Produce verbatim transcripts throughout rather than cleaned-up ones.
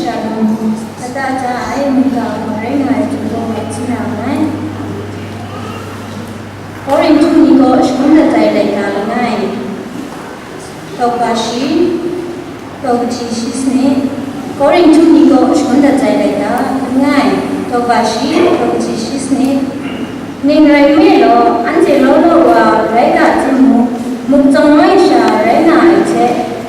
Shalom, lata ja ai mungga gaw rai nga ai hte gaw hti na nngai. Korinhtu ni kaw shangun dat ai laika langai, tawkpa shi, tawkji shi sanit. Korinhtu ni kaw shangun dat ai laika langai, tawkpa shi, tawkji shi sanit. Ning rai nme law, anhte law law wa rai ga timung, muk tsawng langai sha rai nga ai hte,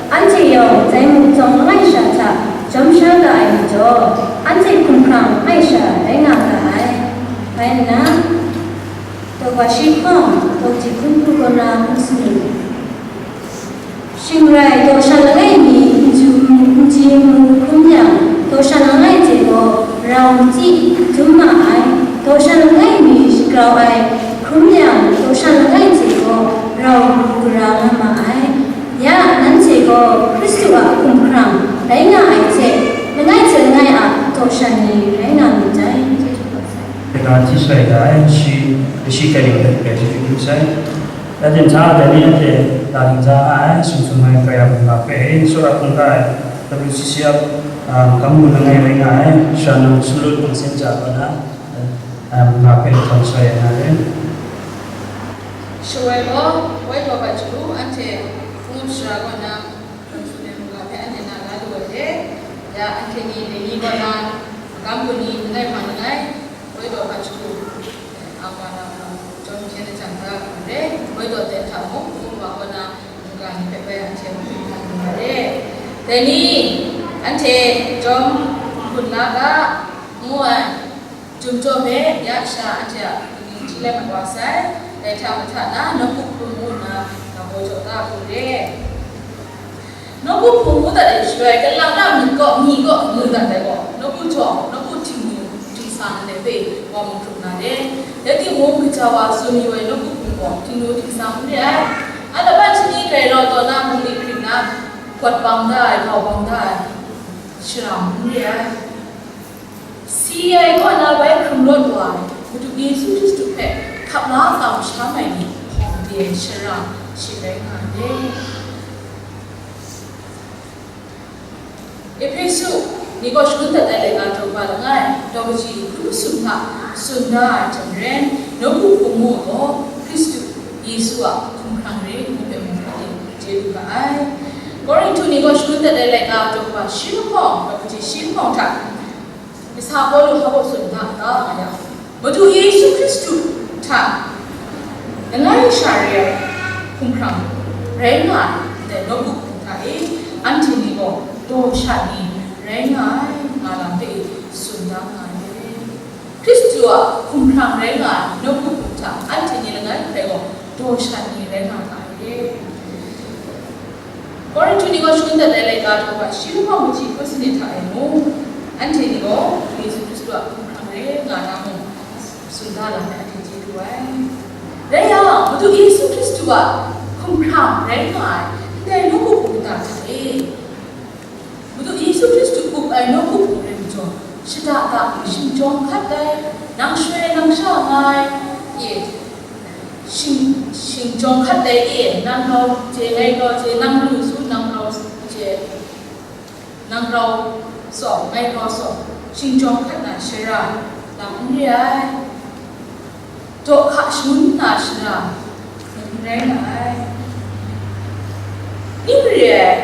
anhte yawng dai muk tsawng langai sha hta jawm sha ga ai majaw, anhte hkumhkrang langai sha rai nga ga ai. Rai nna, tawkpa shi hpawng, tawkji hkun hku kaw na hkun sani. Shing rai, daw sha langai mi n ju n ji mu hkrum yang, daw sha langai hte gaw rau n tsi dum ma ai. Daw sha langai mi shagrau ai hkrum yang, daw sha langai hte gaw rau lu gara nga ma ai. Ya, nanhte gaw Hkristu a hkumhkrang rai nga ai hte, langai hte langai a daw sha ni rai nga myit dai. Daga hti shalai da ai, shi, shi kai yu let bai chyeju hkrum sai. Dai hte masa, dai ni anhte la dingza nga ai, sum sum ai Kara mungga hpe, tsawra hkungga ai W C C F, ah, Gam Gun Langai rai nga ai, Shanang Sulut Mungsen Cha kaw na, ah, mungga hpe htawng sa ya na re. Shawai gaw, woi gaw bat chyalu, anhte Hpung Sara kaw na, Hpung Sara mungga hpe anhte na la lu ai re. Ya, anhte ni, dai ni kaw na, Gam Gun ni, langai hpang langai, Woi daw hpachu, a ma na ma, jawm hkyen jang da re, woi daw ten hta mung, mung wa kaw na, mungga ni hpe bai anhte mung hkan lu ma re. Dai ni, anhte jawm hkun la ga, ngu ai, jum jaw hpe, ya sha anhte a, kaning hti let mat wa sai, dai hta mahta na, nawku hpung ngu nna, ga baw jaw da hku re. Nawku hpung ngu dat ai shaloi, kalang na myit kaw, myi kaw, ngu dat ai gaw, nawku htawng, nawku htingnu, htingsang ndai hpe wa mu hkrup na re. Rai timung, kaja wa tsun yu ai nawku hpung gaw, htingnu htingsang n re ai. Alaban shani grai rau taw na, bungli hkrit na, gwat bang da ai, gau bang da ai, shara n re ai. Si ai kaw na bai hkrung rawt wa ai Madu Yesu Hkristu hpe hkap la kau sha mai ni hpawng de ai shara shi rai nga ai. Ehpesu ni gaw shangun dat ai laika daw ba langai, daw kaji hkun masum hta tsun da ai hte maren, nawku hpung ngu gaw Hkristu Yesu a hkumhkrang re ngu hpe mung hta e chye lu ga ai. Korinhtu ni gaw shangun dat ai laika daw ba shi lahkawng, daw kaji shi lahkawng hta, Kasa Pawlu hpa baw tsun da, da nga yang, Madu Yesu Hkristu hta langai sha re ai hkumhkrang rai nga ai ndai nawku hpung hta e, anhte ni gaw daw sha ni rai nga ai, nga lam hpe e tsun da nga ai. Hkristu a hkumhkrang rai nga ai nawku hpung hta anhte ni langai hpe gaw daw sha ni rai nga ga ai. Korinhtu ni gaw shangun dat ai laika daw ba shi lahkawng kaji hkun sanit hta e mung, anhte ni gaw Yesu Hkristu a hkumhkrang rai nga na mung, tsun da lam ai, anhte chye lu ai. Rai yang, Madu Yesu Hkristu a hkumhkrang rai nga ai ndai nawku hpung kata hta e, Madu Yesu Hkristu up ai nawku hpung rai majaw, shada da, shingjawng hkat ai, nang shaloi nang sha nga ai, e, shing, shingjawng hkat ai, e, nang grau chye, ngai grau chye, nang lu su, nang grau chye, nang grau tsawm, ngai grau tsawm, shingjawng hkat na shara lam n re ai, daw hka shangun na shara n rai nga ai. Ning re ai,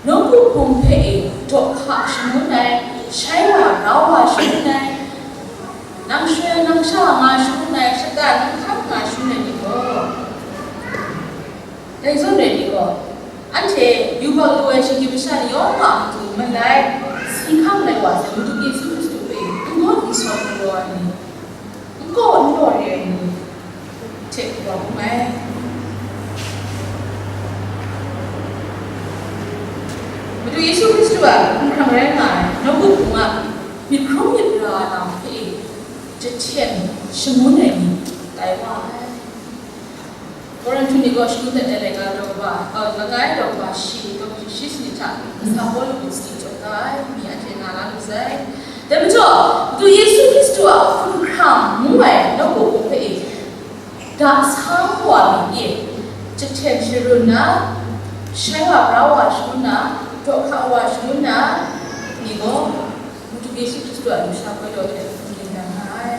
nawku hpung hpe e daw hka shangun ai, shai wa grau wa shangun ai, nang shaloi nang sha nga shangun ai, shada nang hkam nga shangun ai ni gaw, dai zawn rai ni gaw, anhte yubak lu ai shinggyim masha ni yawng a matu malai, si hkam lai wa sai, Madu Yesu Hkristu hpe n gawt n sawn n gaw ai ni, n gaw n law re ai ni hte wa hkrum ai. Madu Yesu Hkristu a hkumhkrang rai nga ai nawku hpung a myit hkrum myit ra ai lam hpe e jahten shangun ai ni tai wa ai. Korinhtu ni gaw shangun dat ai laika daw ba, uh, langai daw ba shi, daw shi sanit hta, Kasa Pawlu gaw sadi jaw da ai, mi anhte na la lu sai. Dai majaw, Madu Yesu Hkristu a hkumhkrang ngu ai nawku hpung hpe e, da sa wa mi e, jahten sharun na, shai wa grau wa shangun na, daw hka wa shangun na, ni gaw Yesu Hkristu a lusha koi law hte n ging dan nga ai,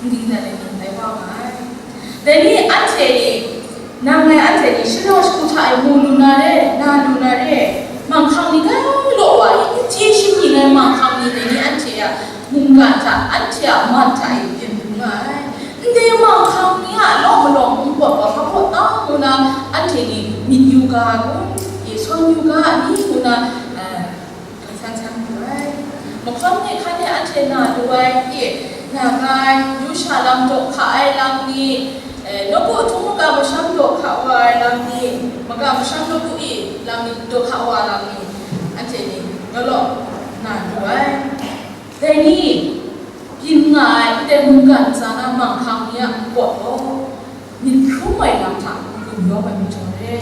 n ging dan ai ni tai wa nga ai. Dai ni anhte ni, nang ngai anhte ni shara shagu hta e mu lu na re, na lu na re, manghkang ni grai law wa i, n chye shin ning ai manghkang ni dai ni anhte a mungkan hta, anhte a man hta e byin lu nga ai. Ndai manghkang ni a law malawng n pawt wa hpa hpaw tam ngu na, anhte ni myit yu ga kun, e, sawn yu ga ni ngu na, eh, San san lu ai. Mahkawn ni hkan e anhte na lu ai, e, na ga ai, yu sha lam daw hka ai lam ni, e, nawku htung maga masham daw hka wa ai lam ni, maga masham nawku i lam ni daw hka wa lam ni, anhte ni galaw na lu ai. Dai ni, byin nga ai, ndai mungkan ntsa na manghkang ni a npawt gaw, myit hkrum ai lam hta n-gun yawng ai majaw re.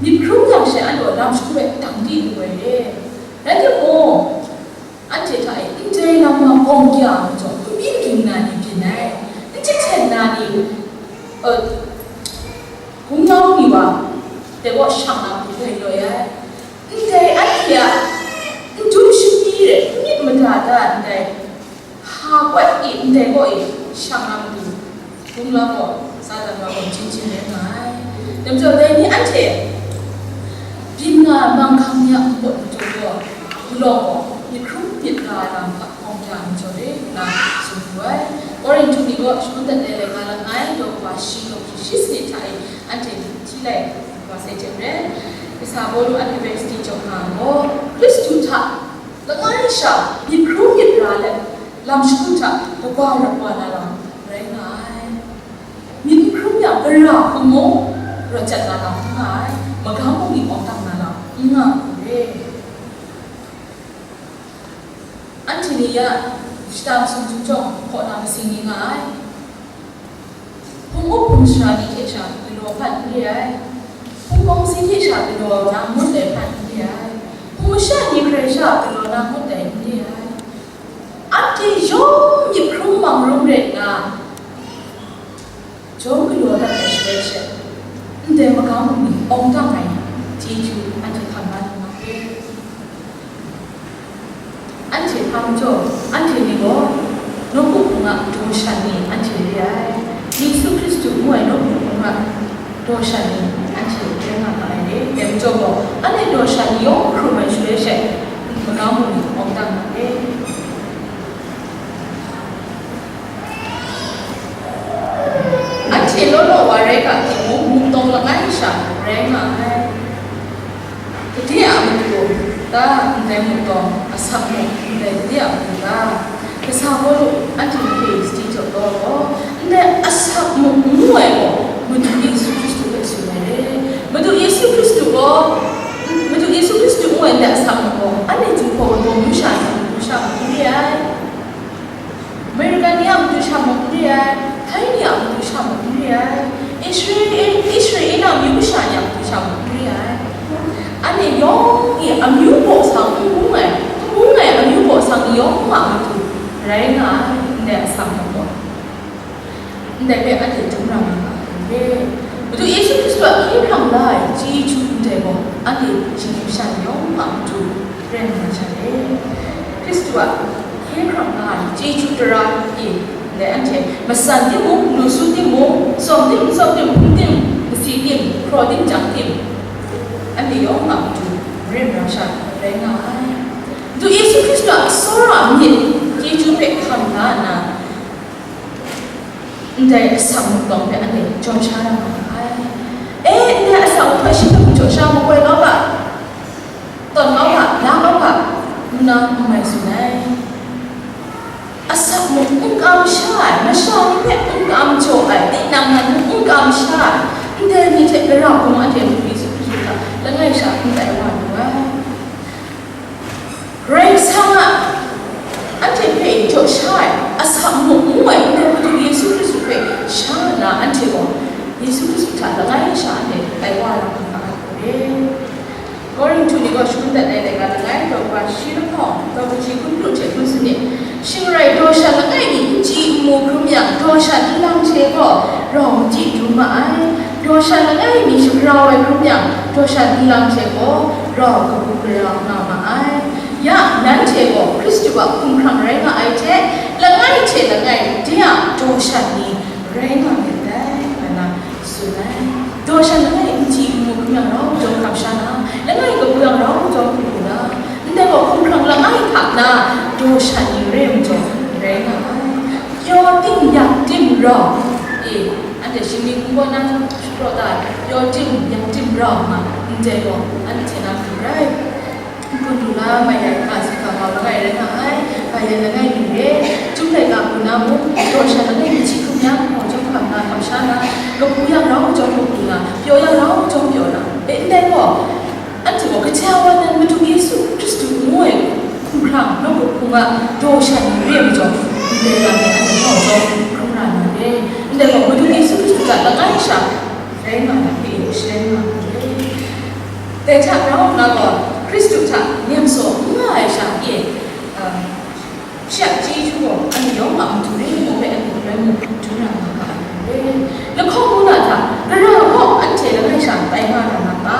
Myit hkrum yang she anhte lam shagu hpe dang di lu ai re. Rai timung, anhte hta e ndai lam wa gawng kya ai majaw, n byin ging na ni byin ai, n jahten na ni, uh, gumlau ni wa, dai gaw shang na hku grai loi ai. Ndai anhte a n dum shapyi re, n myit mada da ndai, hpa kawt i ndai gaw i shang na matu, gumlau gaw, Satan wa gaw, chyeju rai nga ai. Dai majaw, dai ni anhte byin nga ai manghkang ni a npawt matu gaw, galaw gaw, myit hkrum myit ra ai lam hta gawng kya ai majaw re, ngu na tsun wu ai. Korinhtu ni gaw, shangun dat ai laika langai, daw kaba shi, daw kaba shi sanit hta e, anhte hti lai wa sai hte maren, kasa Pawlu anhte hpe sadi jaw nga ai gaw, Hkristu hta langai sha myit hkrum myit ra let, lam shagu hta kaba rawt wa na lam rai nga ai. Myit n hkrum yang, gara hku mung rawt jat na lam n nga ai, magam bungli awng dang na lam n nga ai. Anhte ni ya, shata masum hte jawng hkaw na masing ni nga ai. Hpung up hpung sara ni hte sha galaw hpan n re ai. Hpung kawngsi hte sha galaw na ngut ai hpan n re ai. Hpung masha ni hkrai sha galaw na ngut ai n re ai. Anhte yawng myit hkrum manghkrum rai nna, jawm galaw dat ai shaloi she, ndai magam bungli awng dang ai chyeju anhte hkam la lu na re. Anhte hpa majaw, anhte ni gaw nawku hpung a daw shan ni anhte re ai. Yesu Hkristu ngu ai nawku hpung a daw shan ni anhte rai nga ma ai re. Dai majaw gaw, anhte daw shan ni yawng hkrum ai shaloi she, magam bungli awng dang na re. Anhte law law wa rai ga timung, mungtawng langai sha rai nga ai. Gade a matu ta, ndai mungtawng, asak muk, ndai gade a matu ta, kasa Pawlu anhte hpe sadi jaw gaw, ndai asak muk ngu ai gaw, Madu Yesu Hkristu hpe tsun ai re. Madu Yesu Hkristu gaw, Madu Yesu Hkristu ngu ai ndai asak muk gaw, anhte Jinghpaw Wunpawng myu sha ni a matu sha muk n re ai. American ni a matu sha muk n re ai, Thai ni a matu sha muk n re ai, Israel, Israel a myu masha ni a matu sha muk n re ai. Anhte yawng e amyu baw sang n bung ai, n bung ai amyu baw sang ni yawng a matu rai nga ai, ndai asak muk gaw. Ndai hpe anhte dum ra nga ai. Madu Yesu Hkristu a hkye hkrang la ai chyeju ndai gaw, anhte shinggyim sha ni yawng a matu rai nga na sha e. Hkristu a hkye hkrang nga ai chyeju tara e, ndai anhte matsan timung, lu su timung, tsawm tim, n tsawm tim, hpung tim, masi tim, hkraw tim, jang tim, anhte yawng a matu rai nga sha rai nga ai. Madu Yesu Hkristu a tsawra myit chyeju hpe hkam la nna, ndai asak muk tawng hpe anhte jaw sha na ma ai. E, ndai asak muk hpe shi hpe jaw sha makoi kau ga, tawn kau ga, la kau ga, ngu na n mai tsun ai. Asak muk n kam sha ai, masha ni hpe n kam jaw ai, tinang nan muk n kam sha ai, ndai ni hte gara hpung anhte Madu Yesu Hkristu hta langai sha n tai wa lu ai. Karai Kasang a anhte hpe jaw sha ai, asak muk ngu ai ndai Madu Yesu Hkristu hpe sha nna, anhte gaw Yesu Hkristu hta langai sha anhte tai wa na hkam ga ai hku re. Korinhtu ni gaw shangun dat ai laika langai, daw kaba shi lahkawng, daw kaji hkun pru hte hkun sanit, shing rai daw shan langai mi n chyi n mu hkrum yang, daw shan n lang hte gaw rau machyi dum ma ai. Daw shan langai mi shagrau ai hkrum yang, daw shan n lang hte gaw rau kabu gara nga ma ai. Ya, nanhte gaw Hkristu a hkumhkrang rai nga ai hte, langai hte langai de a daw shan ni rai nga myit dai, nga na tsun ai. Daw shan langai n chyi n mu hkrum yang rau jawng hkam sha na, langai kabu yang rau jawng hkrum na, ndai gaw hkumhkrang langai hta na daw shan ni re ai majaw rai nga ai. Pyaw tim yak tim rau, e, anhte shingming n gaw na shapraw ta ai, pyaw tim yak tim rau nga, ndai gaw anhte na hkum rai. N-gun lu la, mai-ai ga si ga mau langai rai nga ai, ga yan langai mi re, Chyum laika hku na mung, daw shan langai mi hti hkrum yang, hkawng jawng hkam na, hkam sha na, kabu yang rau jawng hkrum lu na, pyaw yang rau jawng pyaw na, e, ndai gaw, anhte gaw kaja wa nan Madu Yesu Hkristu ngu ai hkumhkrang, nawku hpung a daw shan ni re ai majaw, ndai lam e anhte hkawng jawng hkrum ra na re, ndai gaw Madu Yesu Hkristu hta langai sha rai nga na hpe, sharen nga na re. Dai hta rau nna gaw, Hkristu hta nem saw n nga ai sha pyi, um, shi a chyeju gaw anhte yawng a matu re ai hpe anhte galoi mung dum na nga ga ai hku re. Lahkawng ngu na hta, Karai gaw anhte langai sha tai nga na nga ta?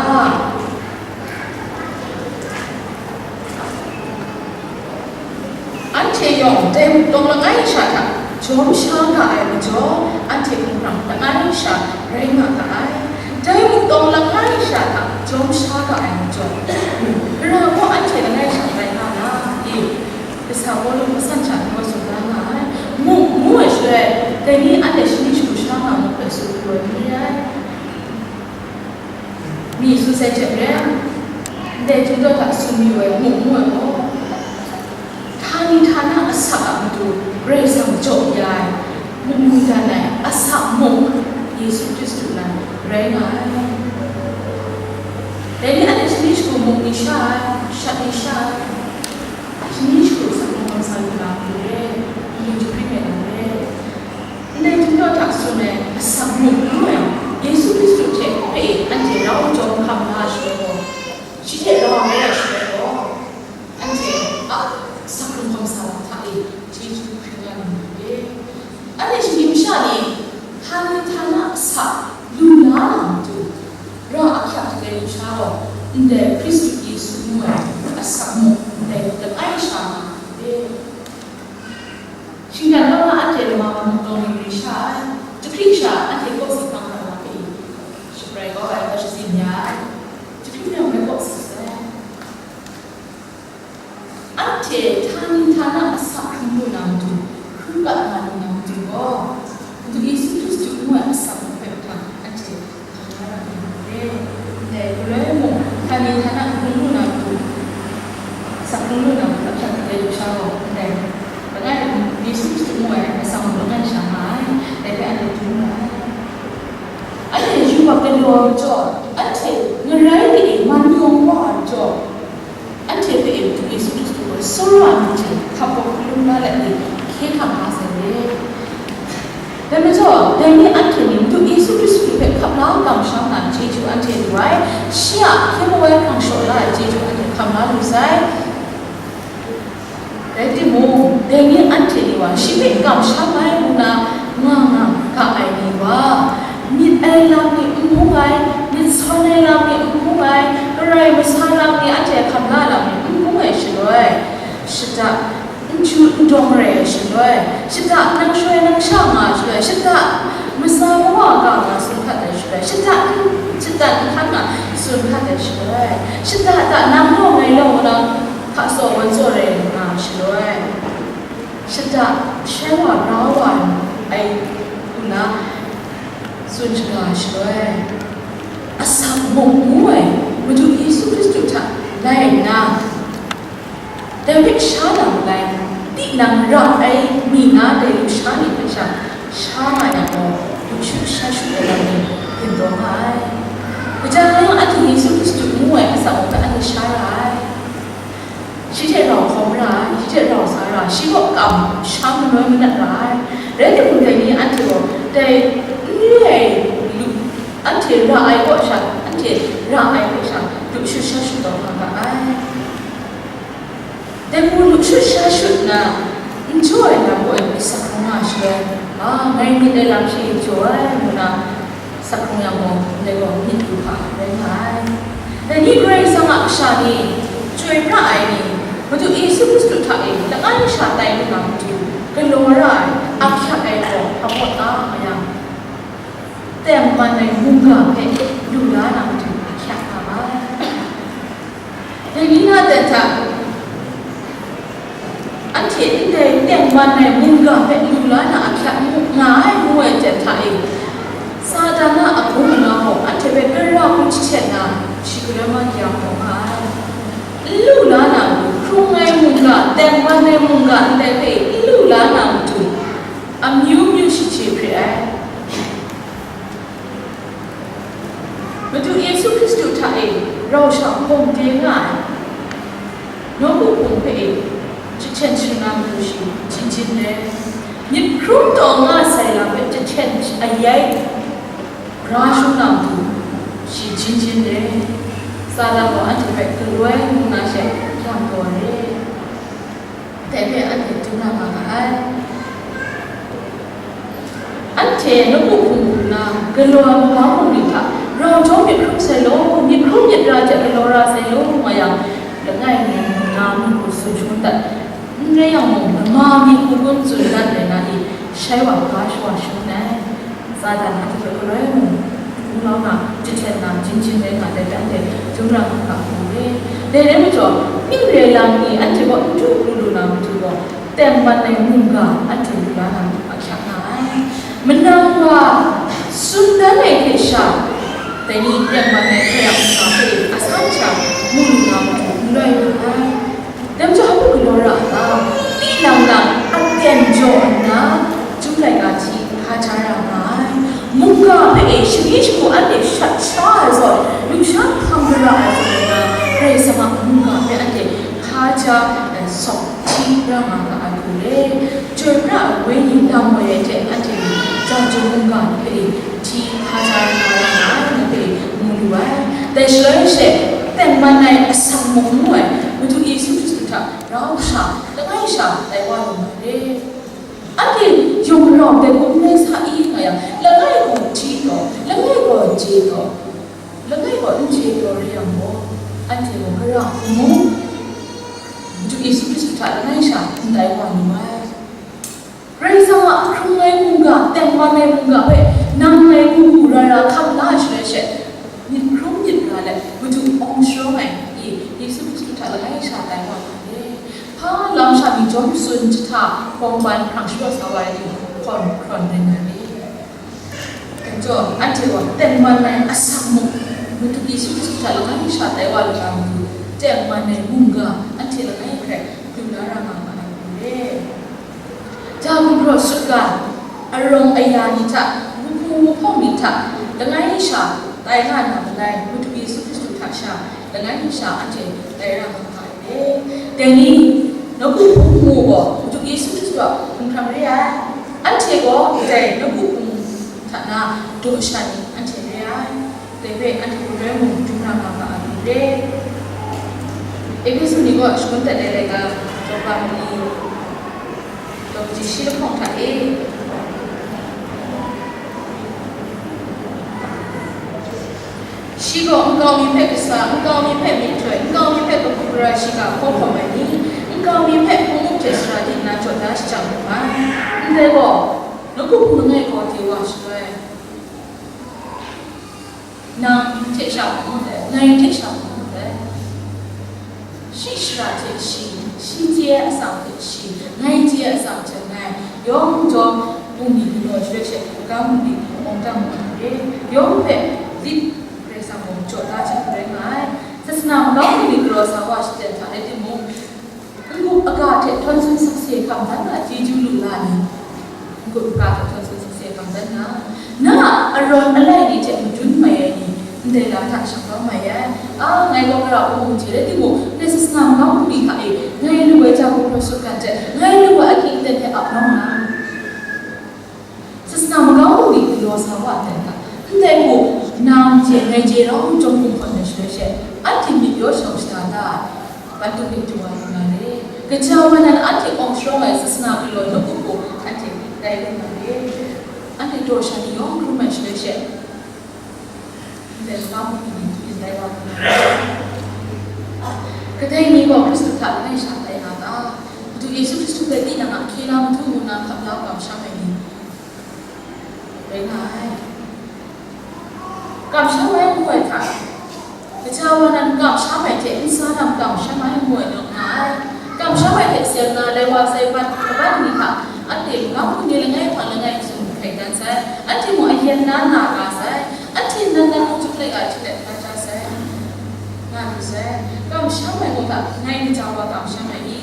Anhte yawng dai muk tawng langai sha hta jawm sha ga ai majaw, anhte hkumhkrang langai sha rai nga ga ai. Dai muk tawng langai sha hta jawm sha ga ai majaw, Karai gaw anhte langai sha rai nga na? E, kasa Pawlu hpe san sha ngu tsun da nga ai. Muk ngu ai shaloi, dai ni anhte shani shagu sha nga muk hpe tsun pru ai ni re ai. Mi tsun sai hte maren, ndai htingdaw hta tsun mayu ai muk ngu ai gaw, htani htana asak a matu Karai Kasang jaw ya ai, manu dan ai asak muk Yesu Hkristu nan rai nga ai. Dai ni anhte shani shagu muk ni sha ai, shat ni sha ai, shani shagu asak muk hkawm sa lu na hku re, manu jahpring ai lam re. Ndai htingdaw hta tsun ai asak muk ngu ai, Yesu Hkristu hte hpe anhte rau jawng hkam la ai shaloi gaw, shi hte rau ai shaloi gaw, anhte a asak hkrung hkawm sa lam hta e chyeju hkring nga lu na re. Anhte shinggyim masha ni, htani htana asak lu la na matu, ra ahkyak hte lusha gaw, ndai Hkristu Yesu ngu ai asak muk ndai langai sha nga ai hte, shinggan kau na anhte lama muk tawng ni ri sha ai, jahpring sha anhte kawsi hpang hkra na hpe shabrai kau ai, ga shazin ya ai, jahpring yang rai kawsi sai. Anhte htani htana asak hkrung lu na matu, hkru kat nga lu na matu gaw, Madu Yesu Hkristu ngu ai asak muk hpe mahtang anhte hkam la ra ai hte, ndai galoi mung, htani htana hkrung lu na matu, asak hkrung lu na matu, ahkyak hte lusha gaw, ndai langai Yesu Hkristu ngu ai asak muk langai sha nga ai, dai hpe anhte dum ra ai. Anhte yubak galaw ai majaw, anhte ngarai de e man yawng wa ai majaw, anhte hpe e Madu Yesu Hkristu gaw tsawra ai myit hte hkap hkawm hkalum la let e hkye hkrang nga sai re. Dai majaw, dai ni anhte ni Madu Yesu Hkristu hpe hkap la kamsham na chyeju anhte lu ai, shi a hkye hkrang shaw la ai chyeju anhte hkam la lu sai. Rai timung, dai ni anhte ni wa, shi hpe kamsham ai ngu na nga nga ga ai ni wa, myit ai lam ni n bung ai, myit sawn ai lam ni n bung ai, karai masa lam ni anhte hkam la lam ni n bung ai shaloi, shada n chyu n dawng rai ai shaloi, shada nang shaloi nang sha nga ai shaloi, shada masa mawa ga nga tsun hkat ai shaloi, shada n, shada n hkan nga tsun hkat ai shaloi, shada hta nang law ngai law nang hka tsaw wan tsaw rai nga ai shaloi, shada shai wa ra wa ai hku na tsun shaga ai shaloi, asak muk ngu ai Madu Yesu Hkristu hta lai nna, dai hpe sha na malai, tinang ra ai mi na dai lusha ni hpe sha, sha nga yang gaw, lu shut sha shut ai lam ni gindaw nga ai. Kaja nga yang anhte Yesu Hkristu ngu ai asak muk hpe anhte sha ra ai. Shi hte rau hkawm ra ai, shi hte rau sa ra ai, shi kaw kamsham manoi manat ra ai. Rai timung, dai ni anhte gaw dai n re ai lu, anhte ra ai kaw sha, anhte ra ai kaw sha, lu shut sha shut taw nga ga ai. Dai hku lu shut sha shut nna, n jaw ai lam kaw e asak hkrung nga shaloi, a, ngai myit ai lam shi jaw ai ngu na, asak hkrung yang gaw, ndai gaw myit lu hpa rai nga ai. Dai ni Karai Kasang a kasha ni, chyoi pra ai ni, Madu Yesu Hkristu hta e langai sha tai lu na matu, galaw ra ai, ahkyak ai gaw hpa pawt a nga yang, tengman ai mungga hpe lu la na matu ahkyak nga ai. Dai ni na dan hta, anhte ndai tengman ai mungga hpe lu la na ahkyak nga ai ngu ai dan hta e, Satan a agung ana gaw anhte hpe gara hku jahten na, shi galoi ma ya hkawm nga ai. N lu la na matu, hkrung ai mungga, tengman ai mungga ndai hpe n lu la na matu, amyu myu shachye hpre ai. Madu Yesu Hkristu hta e rau sha hpawng de nga ai, nawku hpung hpe e jahten shangang lu shi, jin jin le, myit hkrum taw nga sai lam hpe jahten ayai, bra shung na matu, shi jin jin le, Satan gaw anhte hpe galoi ngu na she, yang taw ai. Dai hpe anhte dum na nga ga ai. Anhte nawku hpung hku nna galaw ai magam bungli hta, rau jawng myit hkrum sai law, myit hkrum myit ra hte galaw ra sai law, nga yang, langai ngai na mi hku tsun shangun dat, n rai yang mung, lama mi hku kun tsun dat ai na i, shai wa hpa shawa shangun ai. Satan a hte galoi mung, hkunglau na, jahten na, jin jin rai nga, dai hpe anhte dum ra nga ga hku re. Dai rai majaw, ning rai lang ni anhte kaw n du pru lu na matu gaw, tengman ai mungga anhte lu la na matu ahkyak nga ai. Manang wa tsun dan ai hte sha, dai ni tengman ai hkrai a mungga hpe asan sha mu lu na matu n rai lu ai. Dai majaw, hpa galaw ra a ta? Tinang nang aten jaw nna, Chyum laika hti hkaja ra nga ai. Mungga hpe e shani shagu anhte shat sha ai zawn, lusha hkam gara ai zawn nna, Karai Kasang a mungga hpe anhte hkaja, eh, sawk hti ra nga ga ai hku re. Chyoi pra ai wenyi lam woi ai hte anhte ni, Chyum mungga hpe e hti hkaja ra nga ai, ni hpe mu lu ai. Dai shaloi she, tengman ai asak mung ngu ai, Madu Yesu Hkristu hta rau sha, langai sha tai wa lu ma re. Anhte yawng rau dai hku n rai sa i nga yang, langai gaw hti taw, langai gaw je taw, langai gaw n je taw rai yang gaw, anhte gaw gara hku mu, Madu Yesu Hkristu hta langai sha n tai wa lu ai. Karai Kasang a hkrung ai mungga, tengman ai mungga hpe nang ngai mu mu ra ra hkam la ai shaloi she, myit hkrum myit ra let, Madu awng sharawng ai, i, Yesu Hkristu hta langai sha tai wa nga ai. Hpa lam sha mi jawm tsun jahta, bawng ban hkrang shapraw sa wa ai ni, hkawn hkrawn rai nga ai. Dai majaw, anhte gaw tengman ai asak mung, Madu Yesu Hkristu hta langai sha tai wa lu na matu, tengman ai mungga, anhte langai hpe lu la ra nga ma ai hku re. Ja gumhpraw sutgan, arawng aya ni hta, wuhpung wuhpawng ni hta, langai sha tai nga na malai, Madu Yesu Hkristu hta sha, langai sha anhte tai ra nga ma ai. Dai ni, nawku hpung mu gaw, Madu Yesu Hkristu a hpung hkrang re ai. Anhte gaw, dai nawku hpung hta na daw sha ni anhte re ai. Dai hpe anhte hpung rai mung dum na nga ga ai re. Epesu ni kaw shangun dat ai laika, daw ga mali, daw kaji shi lahkawng hta e. Shi gaw nkau mi hpe kasa, nkau mi hpe myihtoi, nkau mi hpe kabu gara shiga hkaw hkawm ai ni, nkau mi hpe hpung up hte sara di nna jaw da shajang mu ai. Ndai gaw, nawku hpung langai gaw de wa shaloi, nang hte sha hpung up ai, ngai hte sha hpung up ai. Shi shara hte shi, shi chye ai atsam hte shi, ngai chye ai atsam hte ngai, yawng chyawm bungli galaw shaloi she, ga bungli awng dang wa ai re, yawng hpe lit Karai Kasang gaw jaw da jang rai nga ai. Sasana magam bungli galaw sa wa shadawn hta rai timung, n-gup aga hte htawn sun sakse hkam dan a chyeju lu la ni, n-gup aga hte htawn sun sakse hkam dan na, na a arawn alai ni hte madun mai ai ni, ndai lam hta shang kau mai ai. A, ngai gaw gara hku mu hte rai timung, ndai sasana magam bungli hta e, ngai lu ai ja gumhpraw sutgan hte, ngai lu ai ahkying aten hte ap nawng na, sasana magam bungli galaw sa wa ai hta, ndai hku nang chye, ngai chye rau chyawm kumhkawn ai shaloi she, anhte myit yaw shau shada da ai, ban tup myit du wa lu na re. Gaja wa nan anhte awng sharawng ai sasana galaw nawku hku anhte tai lu na re. Anhte daw sha ni yawng hkrum ai shaloi she, ndai magam bungli ni hpyi ndai wa lu na re. Kadai ni gaw Hkristu hta langai sha tai nga ta? Madu Yesu Hkristu hpe tinang a hkye na madu ngu na hkap la kamsham ai ni rai nga ai. Kamsham ai ngu ai hta, gaja wa nan kamsham ai hte nsa lam kamsham ai ngu ai rawt nga ai. Kamsham ai hte seng na lai wa sai ban kaban ni hta anhte magam hku ni langai hpang langai tsun hkrai dan sai, anhte mung ayen na na ga sai, anhte nan nan mung tuk laika hte let hkra ja sai, nga lu sai. Kamsham ai mung hta ngai gaja wa kamsham ai i,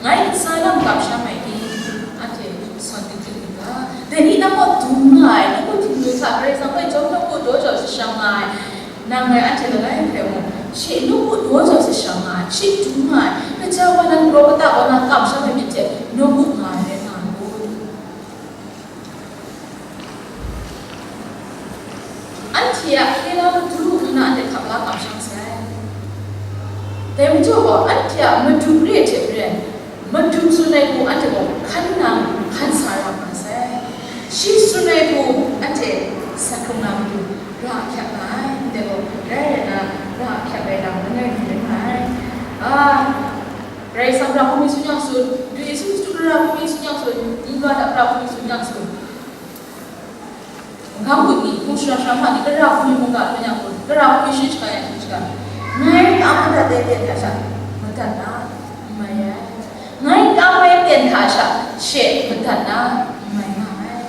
ngai nsa lam kamsham ai i, anhte sawn dinglik yu ga. Dai ni nang gaw dum nga ai, nawku htingnu hta Karai Kasang hpe chyawm nawku daw jau shashang nga ai, nang ngai anhte langai hpe mung, shi nawku daw jau shashang nga ai, shi dum nga ai, gaja wa nan raw kata kaw na kamsham ai myit hte nawku nga ai rai nga ai kun? Anhte a hkye la madu ngu na anhte hkap la kamsham sai. Dai majaw gaw, anhte a madu re hte maren, madu tsun ai hku anhte gaw hkan nang hkan sa ra nga sai. Shi tsun ai hku anhte sa hkrung na matu ra ahkyak nga ai, ndai gaw rai rai na ra ahkyak ai lam langai mi rai nga ai. A, Karai Kasang ra hkumi tsun yang tsun, Madu Yesu Hkristu ra hkumi tsun yang tsun, mungga hta ra hkumi tsun yang tsun. Magam bun ni, hpung shara shara ma ni, kara hkumi mungga hkumi yang tsun, kara hkumi shi shaga yang shi shaga. Ngai ka madat ai ten hta sha, madat na, n mai ai. Ngai ka mai ten hta sha, she madat na, n mai nga ai.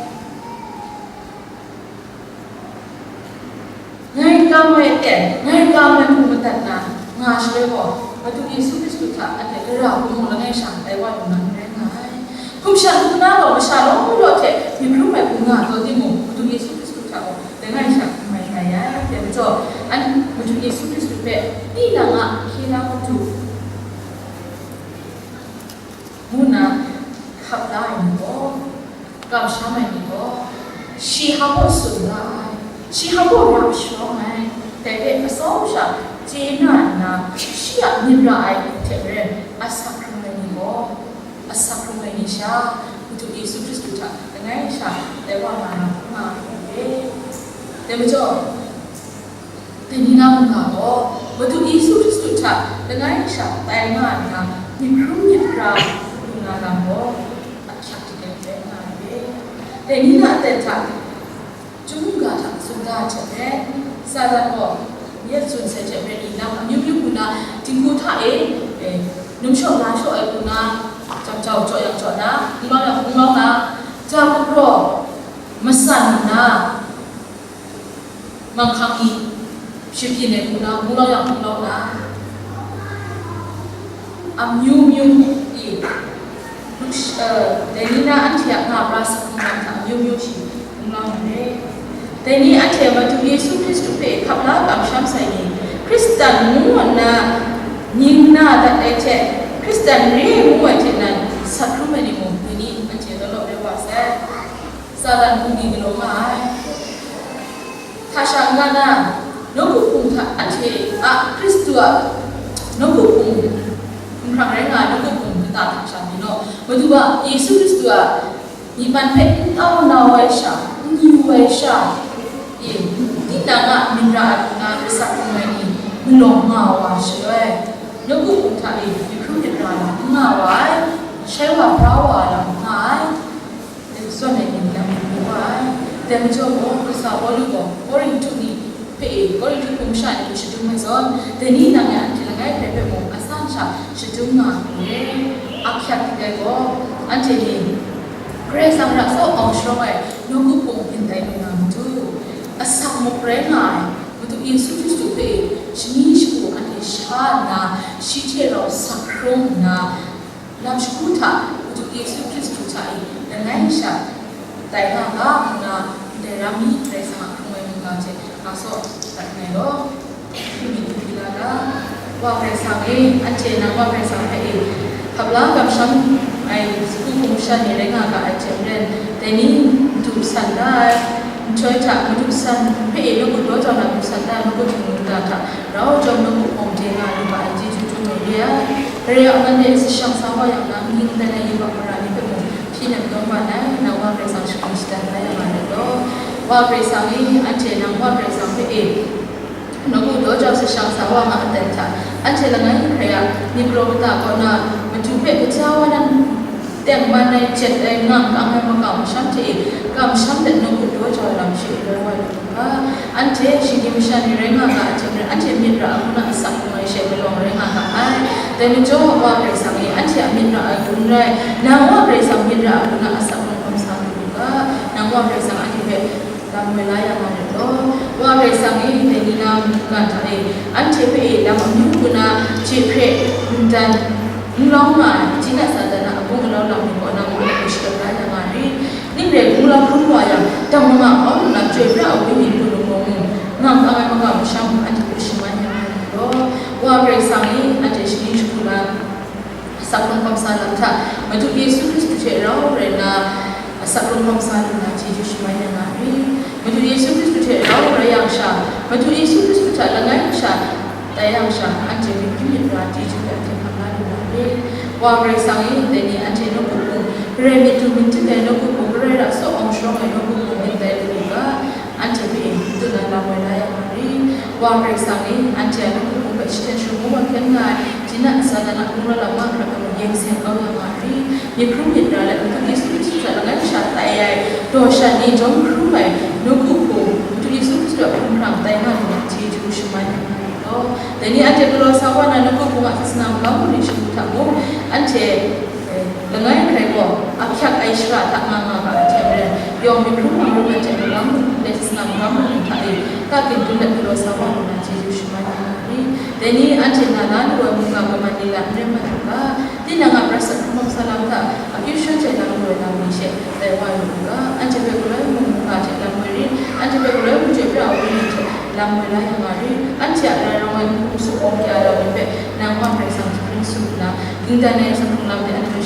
Ngai kam ai ten, ngai kam ai hku madat na nga shaloi gaw, Madu Yesu Hkristu hta anhte gara hku mung langai sha tai wa lu na n rai nga ai. Hkum shan hkum na gaw masha law law hte myit hkrum ai hku nga taw timung, Madu Yesu Hkristu hta gaw langai sha n mai nga ai. Dai majaw, an Madu Yesu Hkristu hpe tinang a hkye na Madu ngu nna hkap la ai ni gaw, kamsham ai ni gaw, shi hpa baw tsun ra ai, shi hpa baw rap sharawng ai, dai hpe atsawm sha chye na nna, shi a myit ra ai hte maren asak hkrung ai ni gaw, asak hkrung ai ni sha, Madu Yesu Hkristu hta langai sha tai wa nga na hkrum nga ai ni e. Dai majaw, Dai ni na mungga gaw, Madu Yesu Hkristu hta langai sha tai nga nna, myit hkrum myit hkra lu na lam gaw, ahkyak hte rai nga ai. Dai ni na aten hta, Chyum ga hta tsun da ai hte maren, Satan gaw, nye tsun sai hte maren, lam amyu myu hku na, dinghku hta e, e, num shaw la shaw ai hku na, jam jau jaw yang jaw na, hpung lau yang hpung lau na, ja gumraw masan nna, manghkang ni shapyin ai hku na, hpung lau yang hpung lau na, amyu myu i, dai ni na anhte a nga pra sa hkrum lam hta amyu myu shi hpung lau na re. Dai ni anhte Madu Yesu Hkristu hpe hkap la kamsham sai ni, Hkristan ngu nna mying na dat ai hte, Hkristan re ngu ai hte nan sa hkrum ai ni mung, dai ni anhte law law rai wa sai. Satan hpung ni galaw nga ai. Hta sha n-ga na, nawku hpung hta anhte a Hkristu a nawku hpung, hkumhkrang rai nga ai nawku hpung kata hta sha byin law, Madu a Yesu Hkristu a myi man hpe n tau nau ai sha, n yu ai sha, e, tinang a myit ra ai hku na asak hkrung ai ni malawng nga wa shaloi, nawku hpung hta e myit hkrum myit ra lam n nga wa ai, shai wa bra wa lam n nga ai. Dai zawn ai ni lam mu wa ai. Dai majaw gaw, kasa Pawlu gaw Korinhtu ni hpe e, Korinhtu hpung masha ni hpe shadum ai zawn, dai ni nang e anhte langai hpe hpe mung asan sha shadum nga ai hku re. Ahkyak dik ai gaw, anhte ni Karai Kasang ra tsaw awng sharawng ai nawku hpung byin tai lu na matu, asak muk rai nga ai Madu Yesu Hkristu hpe e, shani shagu anhte sha nna, shi hte rau sak hkrung nna, Lam shagu hta, Madu Yesu Hkristu hta e langai sha tai nga ga ngu na, ndai ram mi Karai Kasang a hkrung ai mungga hte nga saw dat nngai law, hpyi mi hpyi la ga, Wa Karai Kasang e, anhte nang Wa Karai Kasang hpe e hkap la kamsham ai sagu hpung masha ni rai nga ga ai hte maren, dai ni madu san da ai, nhtoi hta madu san hpe e nawku daw jau na madu san da ai, nawku htingnu da hta rau jawm nawku hpawng de nga lu ga ai chyeju htum ai re ai. Karai a man e, sashang sa wa yang na, ning dan ai yubak mara ni hpe mung hpyi nem kawng wa nai, nang Wa Karai Kasang shagun shadan la ya nga let law. Wa Karai Kasang e, anhte nang Wa Karai Kasang hpe e, Nawku daw jau sashang sa wa nga aten hta, anhte langai hkrai a myit galaw kata kaw na matu hpe kaja wa na tengman ai, jet ai, ngam kang ai makau masham hte e, kamsham let nawku daw jau ai lam shi e rai wa lu ga. Anhte shinggyim masha ni rai nga ga ai hte maren, anhte myit ra ai hku na asak hkrung ai she malawng rai nga ga ai. Dai majaw, Wa Karai Kasang e, anhte a myit ra ai hku n rai, nang Wa Karai Kasang myit ra ai hku na asak hkrung hkawm sa lu ga. Nang Wa Karai Kasang anhte hpe lam woi la ya nga rit law. Wa Karai Kasang e, dai ni na mungga hta e, anhte hpe e lam amyu hku na hte hkre, ntan, n lawm nga ai, Kaji na Satan a abung alau lam ni kaw na mung hpe shadap la ya nga rit. Ning rai, gunglau hkrum wa yang, dang manga hkawm nna chyoi pra ai Wenyi hpung lung mung, ngam kang ai makau masham anhte hpe shaman ya nga rit law. Wa Karai Kasang e, anhte shaning shagu na asak hkrung hkawm sa lam hta, Madu Yesu Hkristu hte rau rai nna, asak hkrung hkawm sa lu na chyeju shaman ya nga rit. Madu Yesu Hkristu hte rau rai yang sha, Madu Yesu Hkristu hta langai kasha tai yang sha, anhte myit hkrum myit ra chyeju hpe anhte hkam la lu na rit. Wa Karai Kasang e, dai ni anhte nawku hpung, Karai myit du myit dik ai nawku hpung, Karai ra saw awng sharawng ai nawku hpung myit tai lu ga, anhte hpe e, n tut na lam woi la ya nga rit. Wa Karai Kasang e, anhte a nawku hpung hpe shahten sharawng ngu wa hkyen nga ai, Kaji na Satan a hpung lam lam mahkra hpe mung yen seng kau ya nga rit. Myit hkrum myit ra let, Madu Yesu Hkristu hta langai kasha tai ai daw shan ni jawm hkrum ai nawku hpung, Madu Yesu Hkristu a hpung hkrang tai nga lu na chyeju shaman ya nga rit law. Dai ni anhte galaw sa wa na nawku hpung a sasana magam mungli shagu hta mung, anhte, eh, langai hkrai gaw ahkyak ai shara hta nga nga ga ai hte maren, yawng myit hkrum hkrum ai hte magam mungli, sasana magam mungli hta e, ka gintung let galaw sa wa lu na chyeju shaman ya nga rit. Dai ni anhte na la lu ai mungga kaman ni lam n rai mat lu ga, tinang a prat sat hkrum hkawm sa lam hta, akyu shan hte lang lu ai lam ni she tai wa lu u ga, anhte hpe galoi mung mungga hte lam woi rit, anhte hpe galoi mung chyoi pra ai Wenyi hte lam woi la ya nga rit, anhte a rai rawng ai nhpung su awng kya lam ni hpe nang Wa Karai Kasang hpring su nna, dingdan ai asak hkrung lam de anhte hpe